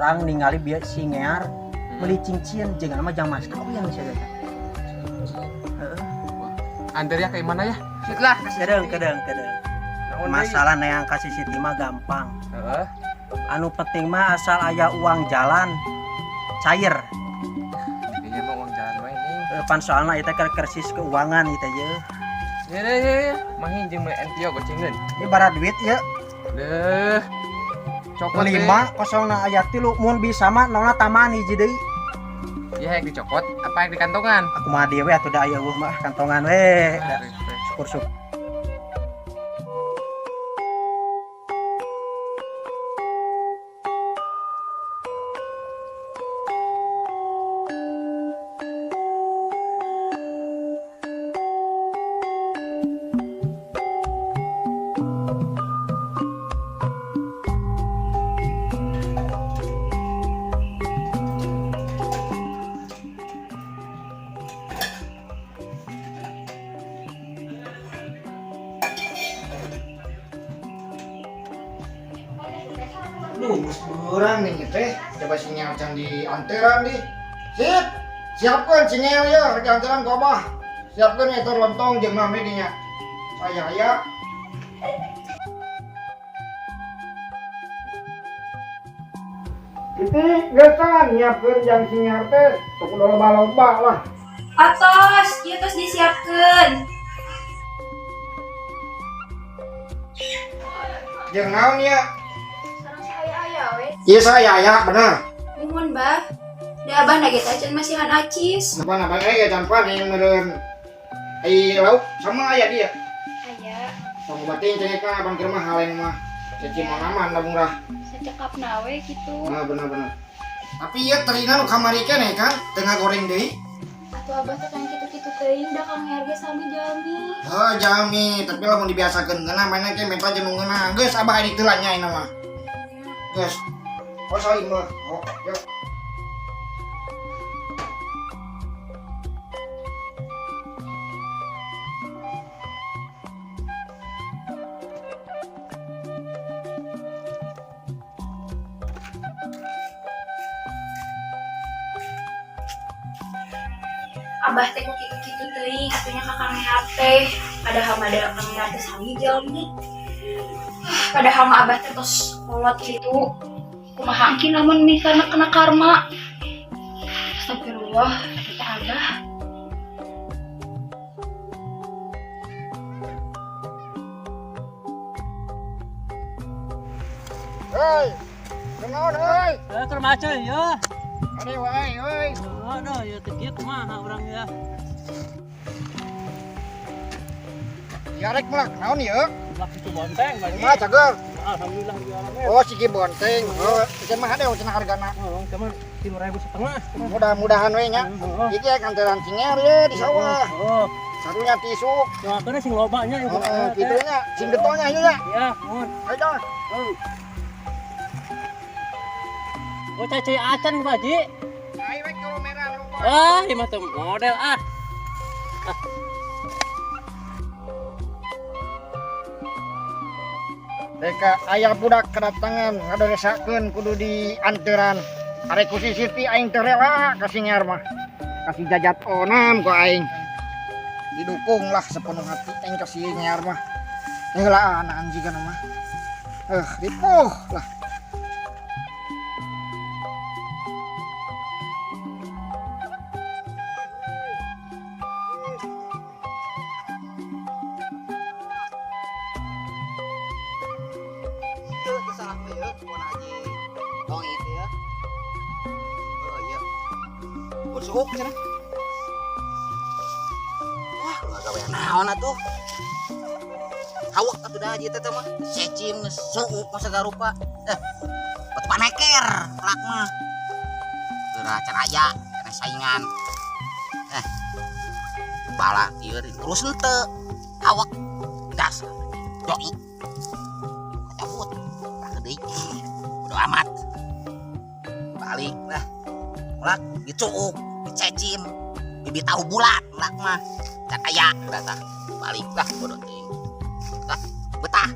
Urang ningali bieu si Ngear meuli cincin jeung mah jang mas kawin sia teh. Heeh. Anter ya kayak mana ya? Sit lah. Kedeung kedeung kedeung. Naon deui? Masalah neang ka si Siti mah gampang. Heeh. Anu penting mah asal aya uang jalan cair. Iya mah uang jalan wae nih. Pan soalna itu keur krisis keuangan ieu teh ye. Ya ya ya. ya. Mahin jeung meuli NPO gocengeun. Ini bara duit ye. Deh. Cokot we. 5 kosongna aya 3 mun bisa mah nolna tambahan hiji deui. Ya hayang dicokot apa yang di kantongan? Aku mah dewe atuh da aya eueuh mah kantongan we. Da, syukur-syukur. Duh, geus beurang nih teh. Coba sinyal can di anteran di. Sip. Siapkeun sinyal ya di anteran ku abah. Siapkeun eta lontong jeung naon deui nya. Saya aya. Siti, geus nyiapkeun jang sinyal teh. Teu kudu loba-loba lah. Atos, ieu tos disiapkeun. Jeung naon ya? Sareng saya aya we. Ieu saya aya bener. Nuhun, Bah. Da abah na ge teh acan masihan acis. Napa napa ya can pan yang meureun ai lauk sama aya dia. Aya, Tong batin ceneka abang keur mah haleng mah. Ceci mah aman da murah. sacekapna we kitu. Nah, bener-bener. Tapi ieu terina nu kamari keneh kan tengah goreng deui. Atuh abah teh kan kitu-kitu teuing da Kang Her ge sami jalmi. Heuh jami, tapi lamun dibiasakeun ngeunah mainna ge menta jeung nu ngeunah. Geus abah aya teu nya ayeuna mah. Geus. Oh salim mah. Oh, yuk. Abah teh ku kitu-kitu teuing atunya ka Kang Her teh. Padahal mah da Kang Her teh sami jalmi. Padahal mah abah teh tos kolot kitu. Kumaha engki lamun misalna kena karma. Astagfirullah, eta teh abah. Hei. Kunaon euy? Eh, keur maca ya. Ade wae euy. Aduh, ya teu kieu kumaha urang ya. Ya rek melak naon ieu? Melak situ bonteng bagi. Kumaha cager? Alhamdulillah di alamin. Oh, siki bonteng. Oh, ieu mah hade cenah hargana. Oh, cuman 3.500. Mudah-mudahan we nya. Heeh. Iki aya kanteran singer ye di sawah. Oh, Sarunya tisuk. doakeun sing loba nya ieu. Heeh, kitu nya, sing getolnya ieu nya. Ya, mohon. Ayo dah. Oh, cai acan Pak Haji. Ayo we kalau merah lupa. Ah, ieu mah teu model ah. Deka aya budak kedatangan ngadoresakeun kudu dianteran. Arek ku si Siti aing teu rela ka singer mah. Kasih jajat onam ku aing. Didukung lah sepenuh hati aing ka singer mah. Heula anak anjing mah. Ripuh lah. Ieu teu salah mah ieu pon haji tong itu ya. Oh iya. Suuk cenah. Wah, lu gawe naon atuh? Hawak atuh da haji teh mah. Secim geus suuk masa garupa. Batu paneker lak mah. Geura can aya kana saingan. Bala ieu terus henteu. Hawak das. Doi. Cabut. Tak deui. Bodo amat. Balik lah. Mulak dicuuk, dicecim. Bibit tahu bulat mulak mah. Can aya datang. Balik lah bodo teuing. Tah, betah.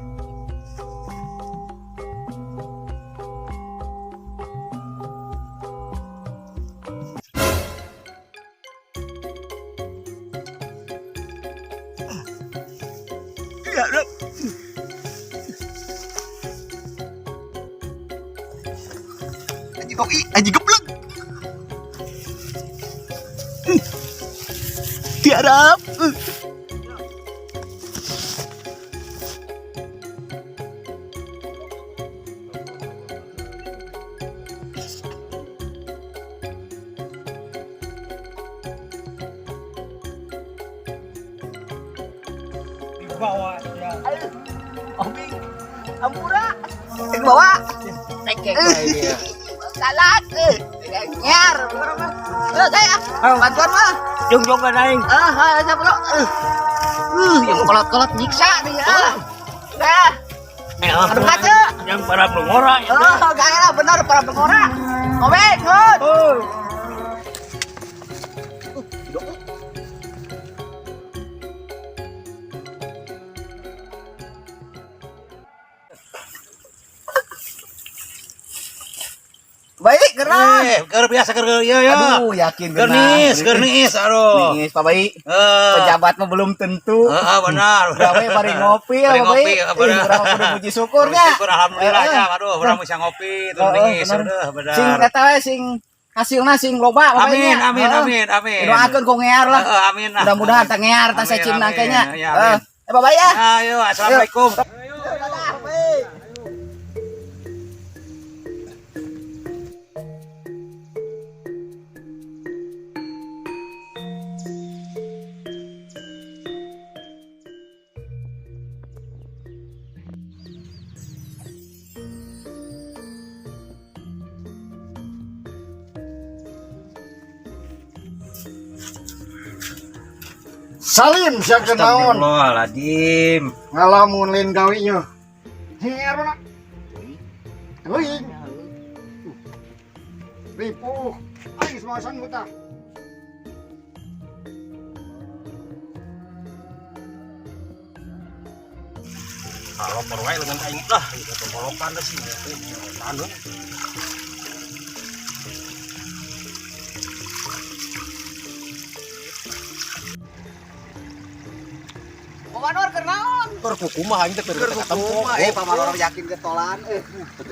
Tiarap. Anjing koki, anjing geblek. Tiarap. Bawa ya. Obi, ampura. Bawa. Salat. Nyar. Eh, gaya. Bantuan mah. Jong-jong kan aing. Ah, ah, siapa lo? Yang kolot-kolot nyiksa nih ya. Dah, aduh kaca. Yang para pengora. Oh, gaya lah benar para pengora. Obe, ngut. Oh. Baik, gerak. Eh, keur biasa keur ieu ya. Aduh, yakin Keur niis, keur niis aduh. Niis, Pak Bayi. Eh, Pejabat mah belum tentu. heeh, benar. Gawe bari ngopi ya, Bari Pak ngopi, Bayi. ya, benar. Ih, urang kudu puji syukurnya. Syukur alhamdulillah Eh, ya, aduh, urang bisa ngopi terus Heeh, niis, benar. udah benar. Sing eta we sing hasilna sing loba Pak Bayi Amin, nya. amin, Heeh. amin, amin. Doakeun ku ngear lah. Heeh, amin lah. Mudah-mudahan tah ngear tah Amin, secimna amin. teh nya. Ya, Heeh. amin. Eh, Pak Bayi ya. Ayo, assalamualaikum. Dadah, Pak Bayi. Salim sia keur naon? Astagfirullahaladzim. Ngalamun lain gawe nya. Ngear mana? Euing. Ripuh. Aing semua sanggup tah. Kalau perwai dengan aing lah, itu kolokan dah sih. Anu. Pak Manor keur naon? Keur kumaha aing teh keur Keur kumaha? Eh, Pak Manor yakin getolan eh.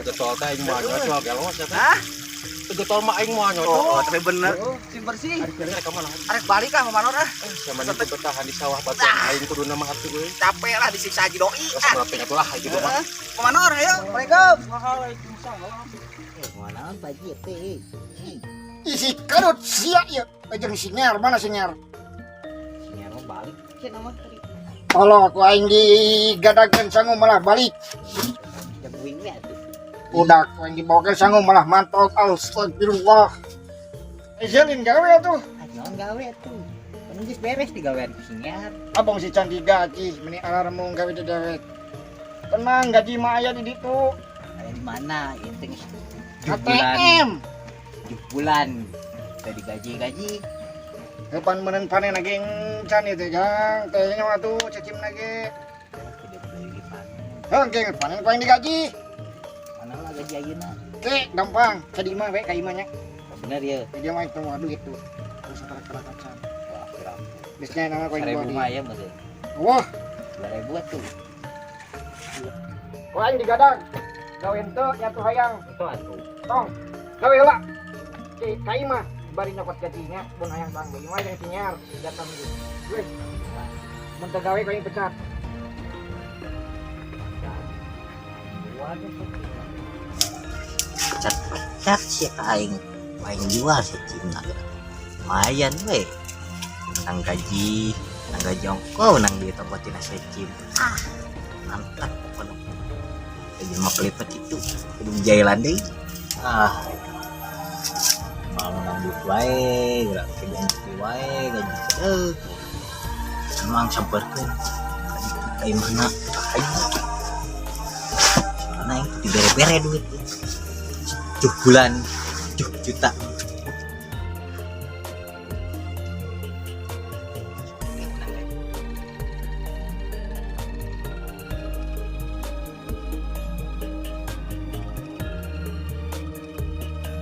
Getol teh aing mah nyocol gelos ya teh. Hah? Getol mah aing mah nyocol. Oh, tapi bener. Sing bersih. Rek ka mana? Arek balik ah Pak Manor ah. Sama nih bertahan di sawah batu aing kudu nama hati euy. Capek lah disiksa Haji Doi Terus ah. berapa ingat lah gitu mah. Heeh. Pak Manor ayo. Assalamualaikum. Mana Pak Haji teh? Isi kadut sia ieu. Jeung si ngear mana si ngear? Ngear mah balik cenah mah tadi. Tolong aku aing digadagkeun sangu malah balik. Jaguing we atuh. Udah aku aing dibawakeun sangu malah mantok. Astagfirullah. Izinin gawe atuh. Ah, naon gawe atuh. Kan geus beres digawean ku si Ngear. Abang si can digaji meni alarmung gawe dewek. Tenang gaji mah aya di ditu. Aya di mana ieu teh geus bulan, ATM. bulan. Teu digaji-gaji. Kapan meureun panen lagi can itu jang teh nya atuh cecim lagi. Tidak beli panen. Heuh engke panen ku aing digaji. Mana lah gaji ayeuna? Ke gampang ka di imah we ka imah nya. Bener ya. Di dia mah itu mah duit tuh. Terus kerak-kerak acan. Wah, kurang. Biasanya nama ku aing 1000 dibawa mah di. ya meureun. Wah, 2000 atuh. ku aing digadag. Gawe henteu nya tuh hayang. Itu atuh. Tong. Gawe heula. Ke ka imah bari nyokot gajinya mun hayang tang bagi mah jeung sinyar datang gitu. Weh. Mun teu gawe ku aing pecat. Pecat-pecat sih aing. Aing jual sih cimna. Lumayan we. Menang gaji, menang gaji ongko, menang duit ongko tina secim. Ah, mantap pokoknya. Gaji mah pelipet itu, kudu jailan deui. Ah, mau menang duit wae, gerak ke gaji wae, gaji teh. Emang samperkeun ka imahna aing. Soalna aing teu dibere-bere duit. 7 bulan 7 juta.